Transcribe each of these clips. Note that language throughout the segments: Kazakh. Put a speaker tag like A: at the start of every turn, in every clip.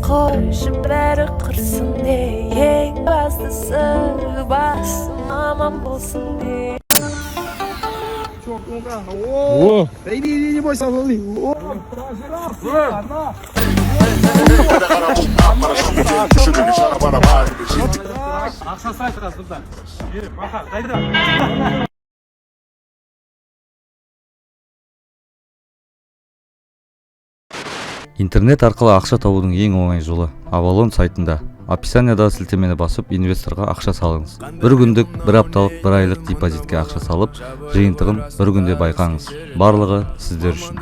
A: Қойшы, бәрі құрсын де, ең бастысы басым аман болсын де.
B: О!
C: Иди, не бойся, лови.
B: Ақша сұрайды қазір да. Маха, қайда?
D: Интернет арқылы ақша табудың ең оңай жолы – Авалон сайтында. Описаниядағы сілтемені басып, инвесторға ақша салыңыз. Бір күндік, бір апталық, бір айлық депозитке ақша салып, жиынтығын бір күнде байқаңыз. Барлығы сіздер үшін.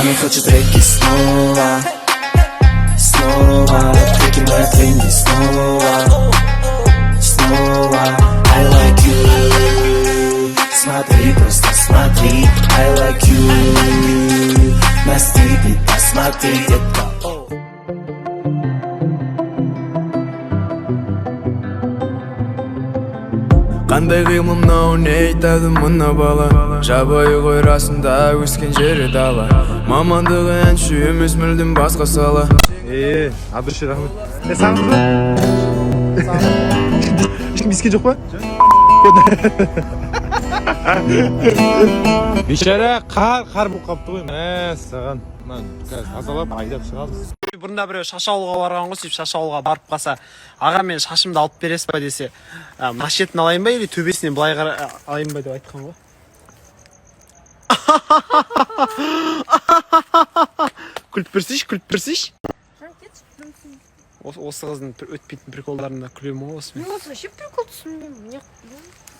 E: Она хочет треки снова, снова. Треки мои тренды снова, снова. I like you. Смотри, просто смотри. I like you. Настигни, посмотри, детка. О.
F: Қандай қимыл мынау, не айтады мына бала? Жабайы ғой расында, өскен жері дала. Мамандығы әнші емес, мүлдем басқа сала.
B: Е, от души рахмет. Е, саған ешкім иіскен жоқ па? Бейшара қар қар болып қалыпты ғой. Мә саған. Мына қазір тазалап, айдап шығамыз.
G: Бұрында біреу шашауылға барған ғой. Сөйтіп шашауылға барып қалса, «Аға, мен шашымды алып бересіз ба?» десе, «А, мына шетін алайын ба или төбесінен былай қарай алайын ба?» деп айтқан ғой. Күліп берсейші, күліп берсейші. Осы қыздың өтпейтін приколдарына күлемін ғой осымен.
H: Мен осы вообще прикол түсінбеймін.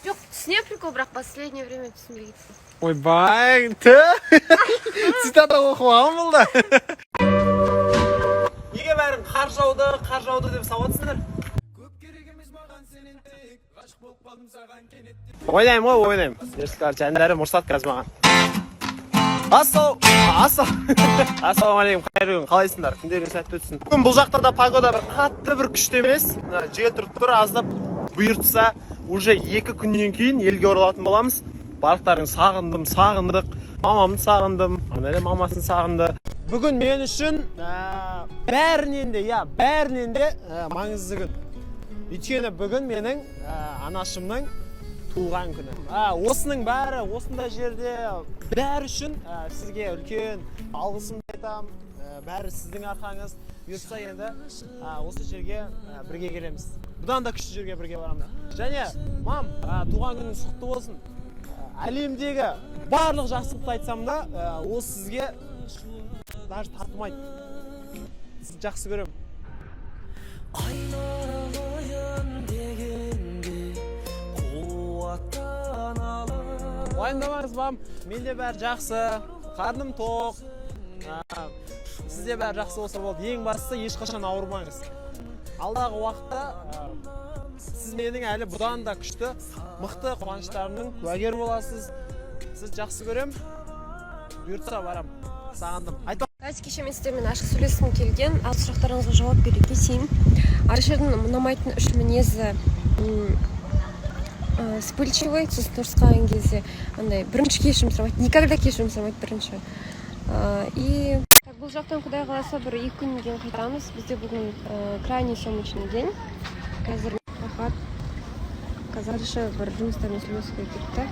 H: Жоқ, түсінемін прикол, бірақ последнее время түсінбей кеттім.
G: Ойбай, ті, цитата оқып алған бұл да. Неге бәрін «қар жауды, қар жауды» деп сауатсыңдар? Ойнаймын ғой, ойнаймын. Ерсілер, жандарым ұрсады қазір маған. Ассалаумағалейкум, қайырлы күн, қалайсыңдар? Күндерің сәтті өтсін. Бүгін бұл жақта да погода бір қатты бір күшті емес. Мына жел тұрып тұр аздап. Бұйыртса, уже 2 күннен кейін елге оралатын боламыз. Барлықтарың сағындым, сағындық. Мамамды сағындым, Анеля мамасын сағынды. Бүгін мен үшін бәрінен де, иә, бәрінен де маңызды күн. Өйткені бүгін менің анашымның туған күні. Осының бәрі, осындай жерде бәрі үшін сізге үлкен алғысымды айтамын. Бәрі сіздің арқаңыз. Бұйыртса, енді осы жерге бірге келеміз. Бұдан да күшті жерге бірге барамыз. Және мам, туған күніңіз құтты болсын. Әлемдегі барлық жақсылықты айтсам да, ол сізге даже татымайды. Сізді жақсы көремін.
E: Айналайын дегенде қуаттан алып.
G: Уайымдамаңыз, мам, менде бәрі жақсы, қарным тоқ. Сізде бәрі жақсы болса болды. Ең бастысы, ешқашан ауырмаңыз. Алдағы уақытта сіз менің әлі бұдан да күшті, мықты қуаныштарымның куәгері боласыз. Сізді жақсы көремін. Бұйыртса, барам. Сағындым. Айтпа.
H: Давайте, кеше мен сіздермен ашық сөйлескім келген, ал сұрақтарыңызға жауап бере кетейін. Әлішердің ұнамайтын үш мінезі: вспыльчивый, сосын ұрысқан кезде андай бірінші кешірім сұрамайды, никогда кешірім сұрамайды бірінші. И так, бұл жақтан құдай қаласа, бір 2 күннен кейін қайтамыз. Бізде бүгін крайний съемочный день. Қазір рахат, қазір Әлішер бір жұмыстармен сөйлесуге кетті.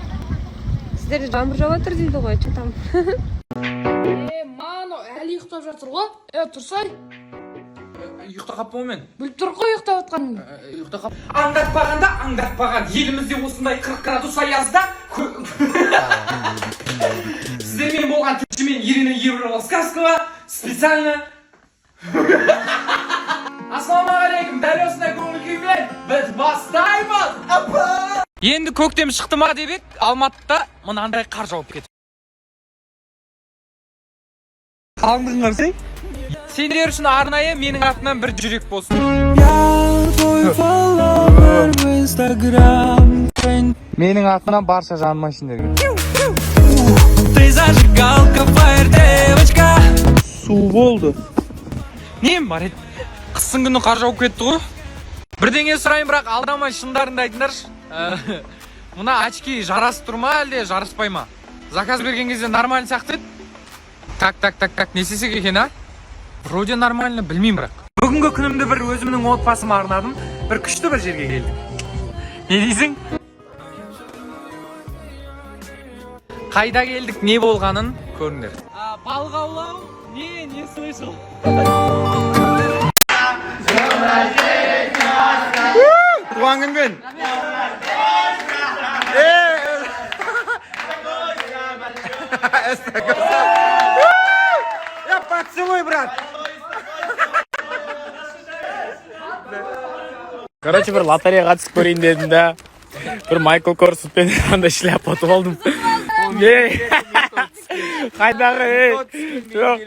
H: Сіздерде жаңбыр жауып жатыр дейді ғой, че там?
I: Е, мано әлі ұйықтап жатыр ғой. Е, тұрсай.
J: Ұйықтап қалыппын ғой мен.
I: Біліп тұр ғой ұйықтап жатқаныңды.
J: Ұйықтап қалып. Аңдатпағанда, аңдатпаған. Елімізде осындай 40 градус аязда сіздермен болған тілшімен Ирина Евроласкавского специально. Ассалаумағалейкум, дәл осындай көңіл күймен біз бастаймыз. Апа! Енді көктем шықты ма деп ек, Алматыда мынандай қар жауып кетті.
B: Қалыңдығын қарасай.
J: Сендер үшін арнайы менің атымнан бір жүрек болсын.
B: Менің атымнан барша жаныма, сендерге.
J: Ты зажигалка, фаер, девочка.
B: Су болды.
J: Нем бар еді? Қыстың күні қар жауып кетті ғой. Бірдеңе сұрайын, бірақ алдамай, шындарыңды айтыңдаршы. Мына очки жарасып тұр ма, әлде жараспай ма? Заказ берген кезде нормально сияқты еді. Так, так, так, так, не істесек екен, а? Вроде нормально, білмеймін бірақ. Бүгінгі күнімді бір өзімнің отбасыма арнадым. Бір күшті бір жерге келдік. Не дейсің? Қайда келдік, не болғанын көріңдер. Балық аулау? Не, не слышал.
B: Туған күнмен! Я поцелуй, брат!
C: Короче, бір лотереяға қатысып көрейін дедім да, бір Майкл Корспен андай шляпа ұтып алдым. Ей, қайдағы, ей, жоқ,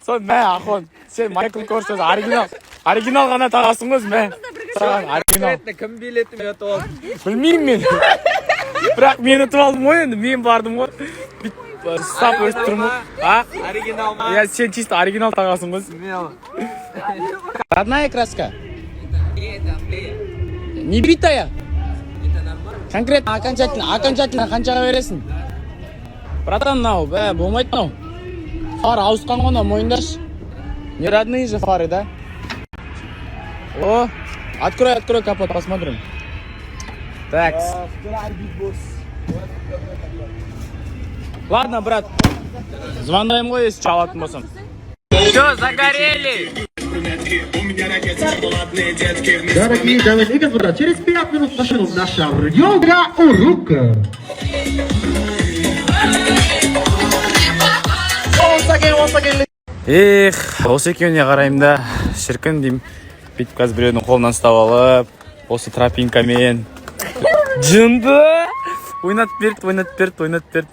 C: сол, мә, Ахон, сен Майкл Корс өзі оригинал, оригинал ғана тағасың ғой өзі, мә, саған оригинал.
J: Кім билетті мен ұтып алдым?
C: Білмеймін мен, бірақ мен ұтып алдым ғой енді, мен бардым ғой, бүйтіп ұстап өстіп тұрмын ғой. А?
J: Оригинал ма?
C: Иә, сен чисто оригинал тағасың ғой. Родная краска. Не битая. Конкретно, окончательно, окончательно қаншаға бересің? Братан, мынау, бә, болмайды мынау. Фар ауысқан ғой мынау, мойындашы. Не родные же фары, да? О, открой, открой капот, посмотрим. Так. Ладно, брат. Звондаймын ғой, если алатын болсам.
J: Все, загорели!
K: Дорогие дамы и господа, через 5 минут начнем наша йога урока.
C: Эх, осы екеуіне қараймын да, шіркін деймін. Бүйтіп қазір біреудің қолынан ұстап алып, осы тропинкамен. Жынды! Ойнатып берді, ойнатып берді, ойнатып берді.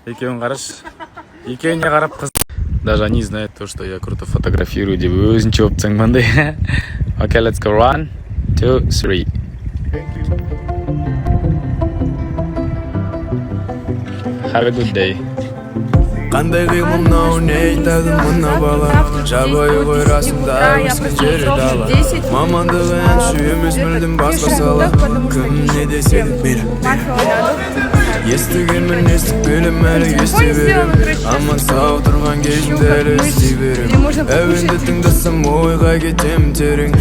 C: Екеуін қарашы. Екеуіне қарап қыз. Даже они знают то, что я круто фотографирую, деп өзінше болып тұрсаң мындай. Окей, let's go. One, two, three. Have a good day.
F: Қандай қимыл мынау, не айтады мына бала? Жабайы ғой расында, өскен жері дала. Мамандығы әнші емес, мүлдем басқа сала. Кім не десе де, мейлі. Естігенмін, естіп келем, әлі ести берем. Аман сау тұрған кезімде әлі ести берем. Әуенді тыңдасам, ойға кетем терең.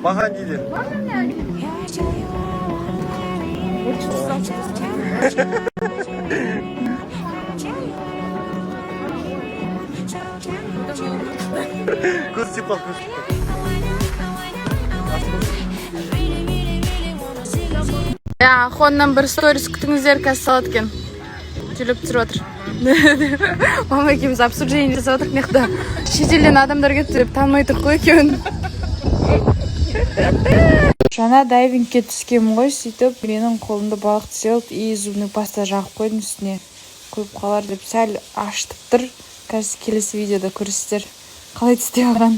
G: Маған дейді. Көз тиіп қалды, көз тиіп қалды.
I: Иә, Ахоннан бір сторис күтіңіздер, қазір салады екен. Жүріп түсіріп отыр. Мама екеуміз обсуждение жасап отырмық мына жақта. Шетелден адамдар келіпті деп танымай тұрық қой екеуін.
L: Жаңа дайвингке түскенмін ғой, сөйтіп менің қолымды балық тісе алды и зубный паста жағып қойдым үстіне. Қойып қалар деп сәл ашытып тұр. Қазір келесі видеода көресіздер қалай тістеп алғанын.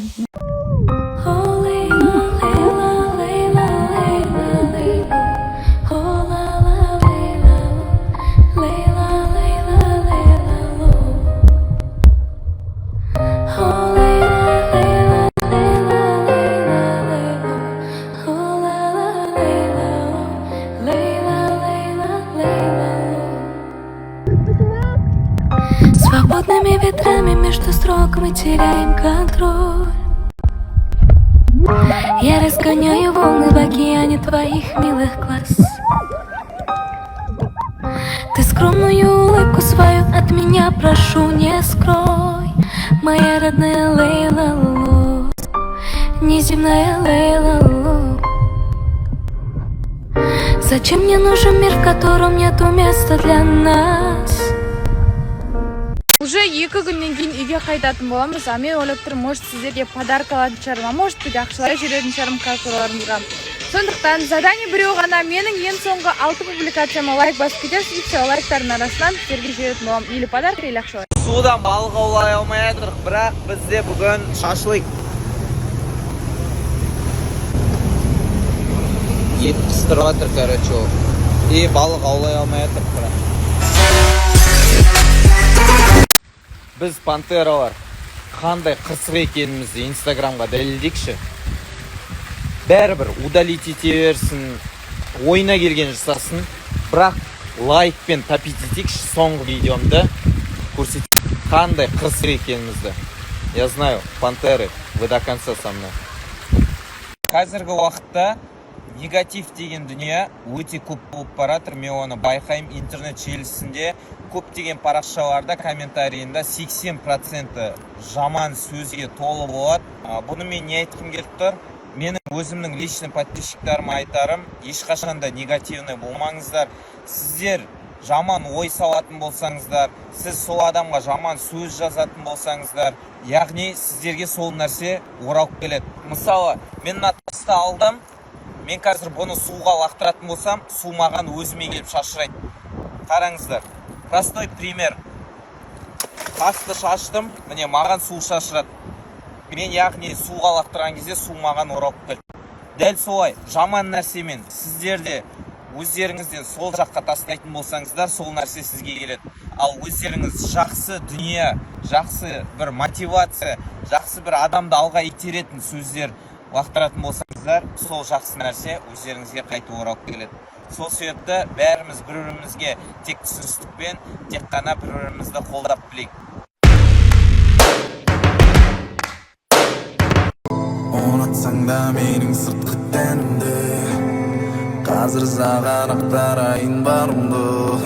A: Свободными ветрами между строк мы теряем контроль. Я разгоняю волны в океане твоих милых глаз. Ты скромную улыбку свою от меня, прошу, не скрой. Моя родная Лейла Ло, неземная Лейла Ло. Зачем мне нужен мир, в котором нету места для нас?
I: Уже 2 күннен кейін үйге қайтатын боламыз, а мен ойлап тұрмын, может, сіздерге подарок алатын шығармын, а может быть, ақшалай жіберетін шығармын кассаларыңызға. Сондықтан задание біреу ғана: менің ең соңғы алты публикацияма лайк басып кетесіз, и все, лайктардың арасынан сіздерге жіберетін боламын или подарок, или ақшалай.
G: Судан балық аулай алмай жатырмық, бірақ бізде бүгін шашлык. Ет пістіріп жатыр, короче, ол. И балық аулай алмай жатырмық бірақ. Біз пантералар.
M: Қандай қырсық екенімізді Инстаграмға дәлелдейікші. Бәрібір удалить ете берсін, ойына келген жасасын, бірақ лайкпен топить етейікші соңғы видеомды, көрсет қандай қырсық екенімізді. Я знаю, пантеры, вы до конца со мной. Қазіргі уақытта негатив деген дүние өте көп болып баратыр. Мен оны байқаймын. Интернет желісінде көптеген парақшаларда комментарийында 80%-і жаман сөзге толы болады. Бұны мен не айтқым келіп тұр? Менің өзімнің личный подписчиктарыма айтарым: ешқашан да негативный болмаңыздар. Сіздер жаман ой салатын болсаңыздар, сіз сол адамға жаман сөз жазатын болсаңыздар, яғни сіздерге сол нәрсе оралып келеді. Мысалы, мен мына тасты алдым, мен қазір бұны суға лақтыратын болсам, су маған өзіме келіп шашырайды. Қараңыздар, простой пример: тасты шаштым, міне, маған су шашырады. Мен, яғни, суға лақтырған кезде су маған оралып келді. Дәл солай жаман нәрсемен сіздер де өздеріңізден сол жаққа тастайтын болсаңыздар, сол нәрсе сізге келеді. Ал өздеріңіз жақсы дүние, жақсы бір мотивация, жақсы бір адамды алға итеретін сөздер лақтыратын болсаңыздар, сол жақсы нәрсе өздеріңізге қайтып оралып келеді. Сол себепті бәріміз бір бірімізге тек түсіністікпен, тек қана бір бірімізді қолдап білейік.
F: Ұнатсаң да менің сыртқы тәнімді, қазір саған ақтарайын барымды.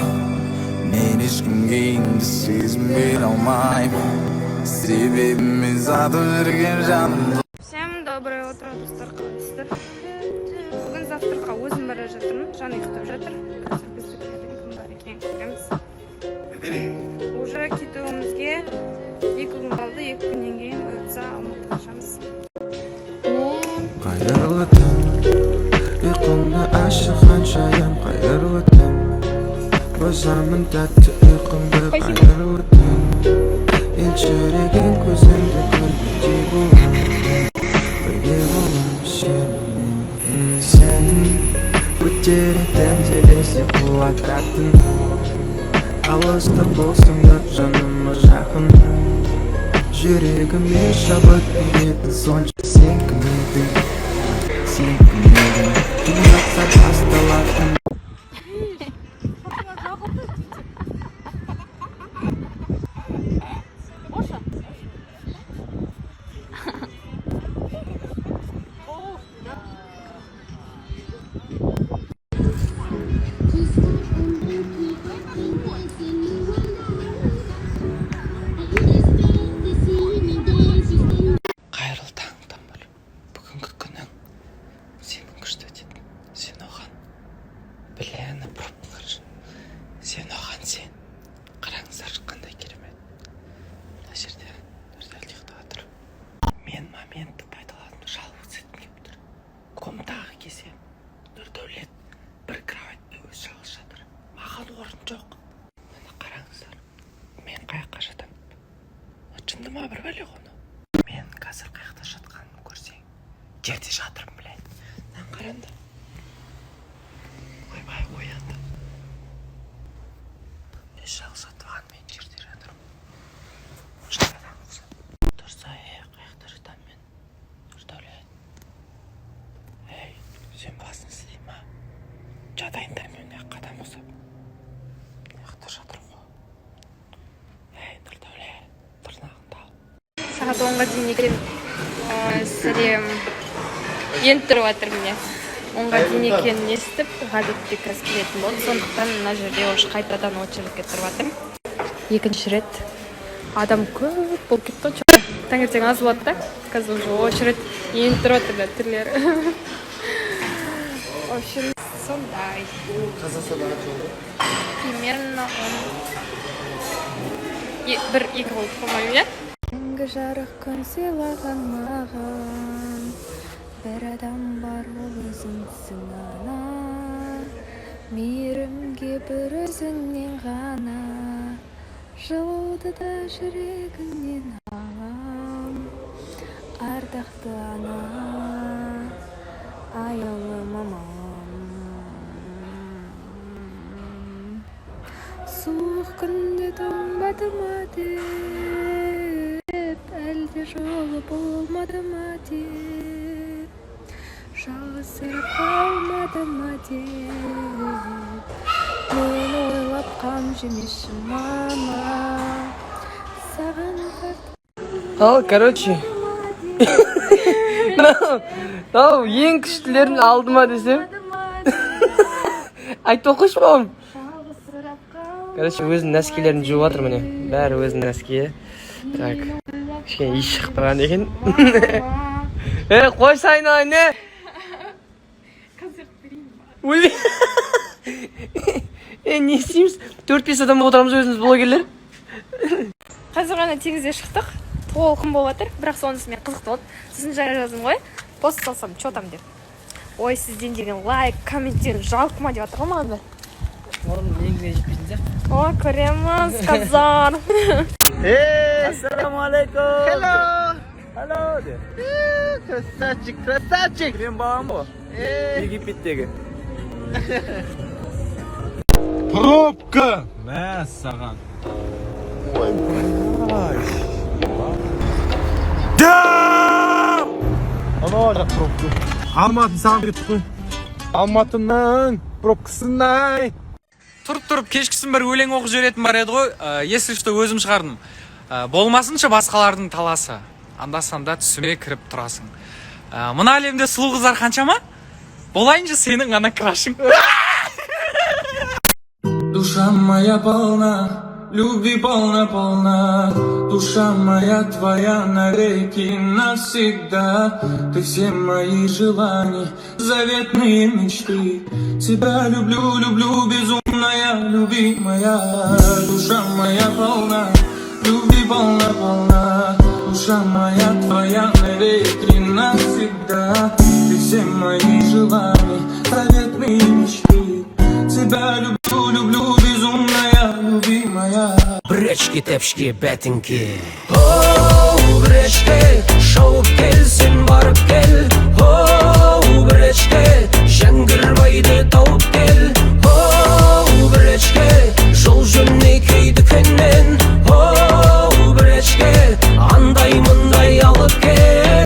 F: Мен ешкімге енді сезім бере алмаймын, себебі мен сатып жүрген жанымды.
I: Всем доброе утро, достар, қалайсыздар? Бүгін завтракқа өзім бара жатырмын, Жан ұйықтап жатыр. Қазір біздікілердің кім бар екенін көреміз. Уже кетуімізге 2 күн қалды, 2 күннен кейін бұйыртса Алматыға ұшамыз.
F: Қайырлы түн, ұйқыңды ашық ханшайым, қайырлы түн. Бұзамын тәтті ұйқыңды, қайырлы түн. Елжіреген көзіңді көргендей болам, бірге болам сенімен. Сен көтеретін терезе құлататын, алыста болсаң да жаныма жақын. Жүрегіме шабыт беретін сонша, сен кім едің, сен кім едің? Түн батса басталатын.
E: Қайырлы таң, Тамыр! Бүгінгі күнің сенің күшті өтеді. Сен оған, бля, ана пробка қарашы. Сен оған, сен қараңыздар, қандай керемет. Мына жерде Нұрдәулет ұйықтап жатыр. Мен моментті пайдаланып, жалғыз еткім келіп тұр. Комнатаға келсем, Нұрдәулет бір кроватьта өзі жалғыз жатыр, маған орын жоқ. Міне, қараңыздар, мен қай жаққа жатамын? Жынды ма, бір бәле ғой мынау. Мен қазір қай жақта жатқанымды көрсең, жерде жатырмын, блядь. Мынаны қараңдар. Ойбай, оянды. Өзі жалғыз жатып алған, мен жерде жатырмын. Жаңадан ұқсап тұрса, е, қай жақта жатамын мен? Нұрдәулет, ей, сен басың істей ма? Жатайын да мен мына жаққа, адам ұқсап мына жақта жатырмын ғой. Ей, Нұрдәулет, тырнағыңды ал.
I: Сағат 10-ға дейін екен. Сәлем. Енді тұрып жатыр, міне. 10-ға дейін екенін естіп, Ғабит қазір келетін болды. Сондықтан мына жерде уже қайтадан очередьке тұрып жатырмын. Екінші рет. Адам көп болып кетті ғой. Чё-то. Таңертең аз болады да. Қазір уже очередь енді тұрып жатыр да түрлері. В общем, сондай. Примерно он бір екі болды, по-моему, иә?
A: Мәңгі жарық күн сыйлаған маған бір адам бар, ол өзіңсің, ана. Мейірімге бір өзіңнен ғана, жылуды да жүрегіңнен алам. Ардақты ана, аяулы мамам, суық күнде тоңбады ма деп. Әлде жолы болмады ма деп, жалғызсырап қалмады ма деп. Мені ойлап қам жемеші, мама. Саған
E: Ал, короче, мынау ең күштілерін алды ма десем, айтпай ақ қойшы, бауырым. Короче, өзінің носкилерін жуып жатыр, міне, бәрі өзінің носкиі. Так, кішкене иіс шығып қалған екен. Е, қойшы, айналайын, не? Ой, е, не істейміз? Төрт бес адам отырамыз өзіміз, блогерлер.
I: Қазір ғана теңізге шықтық. Толқын болып жатыр, бірақ сонысымен қызықты болды. Сосын жаңа жаздым ғой, пост салсам, че там деп. Ой, сізден деген лайк, комменттен жалко ма деп жатыр ғой маған бәрі.
E: Мұрын негізіне жетпейтін сияқты.
I: О, көреміз қазір.
G: Ассалаумағалейкум. Hello. Hello де. Красавчик, красавчик. Мен балам ғой. Египеттегі.
B: Пробка! Мәссаған. Ойбай. Да! Анау жақ пробка. Алматыны сағынып кеттік қой. Алматының пробкасын-ай.
J: Тұрып тұрып кешкісін бір өлең оқып жіберетін бар еді ғой, если что, өзім шығардым. Болмасыншы басқалардың таласы, анда санда түсіме кіріп тұрасың. Мына әлемде сұлу қыздар қаншама, болайыншы сенің ғана крашың.
F: Душа моя полна, любви полна, полна. Душа моя твоя навеки, навсегда. Ты все мои желания, заветные мечты. Тебя люблю, люблю, безумная, любимая. Душа моя полна, любви полна, полна. Душа моя твоя навеки, навсегда. Ты все мои желания, заветные мечты. Тебя люблю, люблю, безумная, любимая.
N: Бречки, тепшки, бәтіңке. Оу, бречке, шауып кел, сен барып кел. Оу, бречке, Жәңгірбайды тауып кел.